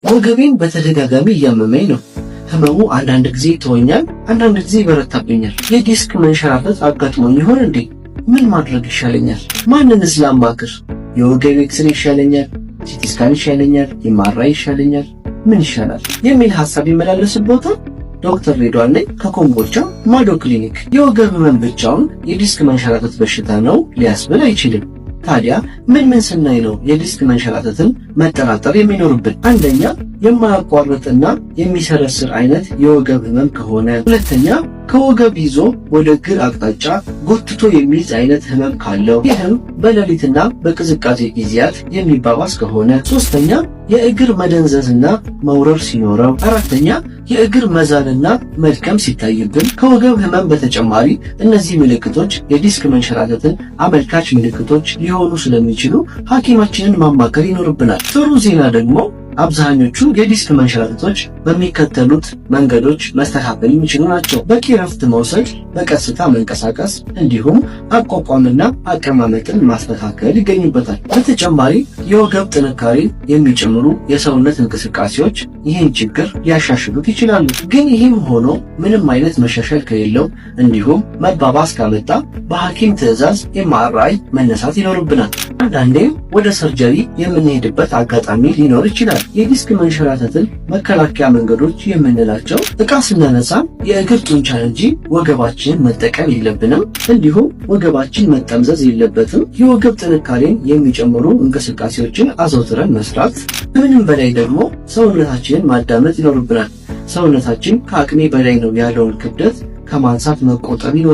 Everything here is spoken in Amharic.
ወገቤን በተደጋጋሚ እያመመኝ ነው። ህመሙ አንዳንድ ጊዜ ይተወኛል፣ አንዳንድ ጊዜ ይበረታብኛል። የዲስክ መንሸራተት አጋጥሞኝ ይሆን እንዴ? ምን ማድረግ ይሻለኛል? ማንንስ ላማክር? የወገብ ኤክስሬ ይሻለኛል? CT scan ይሻለኛል? MRI ይሻለኛል? ምን ይሻላል የሚል ሐሳብ ይመላለስቦታል። ዶክተር ሬድዋን ነኝ ከኮምቦልቻ ማዶ ክሊኒክ። የወገብ ህመም ብቻውን የዲስክ መንሸራተት በሽታ ነው ሊያስብል አይችልም። ታዲያ ምን ምን ስናይ ነው የዲስክ መንሸራተትን መጠራጠር የሚኖርብን? አንደኛ፣ የማያቋርጥና የሚሰረስር አይነት የወገብ ህመም ከሆነ፣ ሁለተኛ፣ ከወገብ ይዞ ወደ እግር አቅጣጫ ጎትቶ የሚይዝ አይነት ህመም ካለው፣ ይህም በሌሊትና በቅዝቃዜ ጊዜያት የሚባባስ ከሆነ፣ ሶስተኛ፣ የእግር መደንዘዝና መውረር ሲኖረው፣ አራተኛ፣ የእግር መዛልና መድከም ሲታይብን። ከወገብ ህመም በተጨማሪ እነዚህ ምልክቶች የዲስክ መንሸራተትን አመልካች ምልክቶች ሊሆኑ ስለሚችሉ ሐኪማችንን ማማከር ይኖርብናል። ጥሩ ዜና ደግሞ አብዛኞቹ የዲስክ መንሸራተቶች በሚከተሉት መንገዶች መስተካከል የሚችሉ ናቸው። በቂ ረፍት መውሰድ፣ በቀስታ መንቀሳቀስ እንዲሁም አቋቋምና አቀማመጥን ማስተካከል ይገኙበታል። በተጨማሪ የወገብ ጥንካሬን የሚጨምሩ የሰውነት እንቅስቃሴዎች ይህን ችግር ሊያሻሽሉት ይችላሉ። ግን ይህም ሆኖ ምንም አይነት መሻሻል ከሌለው እንዲሁም መባባስ ካመጣ በሐኪም ትዕዛዝ MRI መነሳት ይኖርብናል። አንዳንዴም ወደ surgery የምንሄድበት አጋጣሚ ሊኖር ይችላል። የዲስክ መንሸራተትን መከላከያ መንገዶች የምንላቸው እቃ ስናነሳ የእግር ጡንቻን እንጂ ወገባችንን መጠቀም የለብንም። እንዲሁም ወገባችን መጠምዘዝ የለበትም። የወገብ ጥንካሬን የሚጨምሩ እንቅስቃሴዎችን አዘውትረን መስራት። ከምንም በላይ ደግሞ ሰውነታችንን ማዳመጥ ይኖርብናል። ሰውነታችን ከአቅሜ በላይ ነው ያለውን ክብደት ከማንሳት መቆጠብ ይኖርብናል።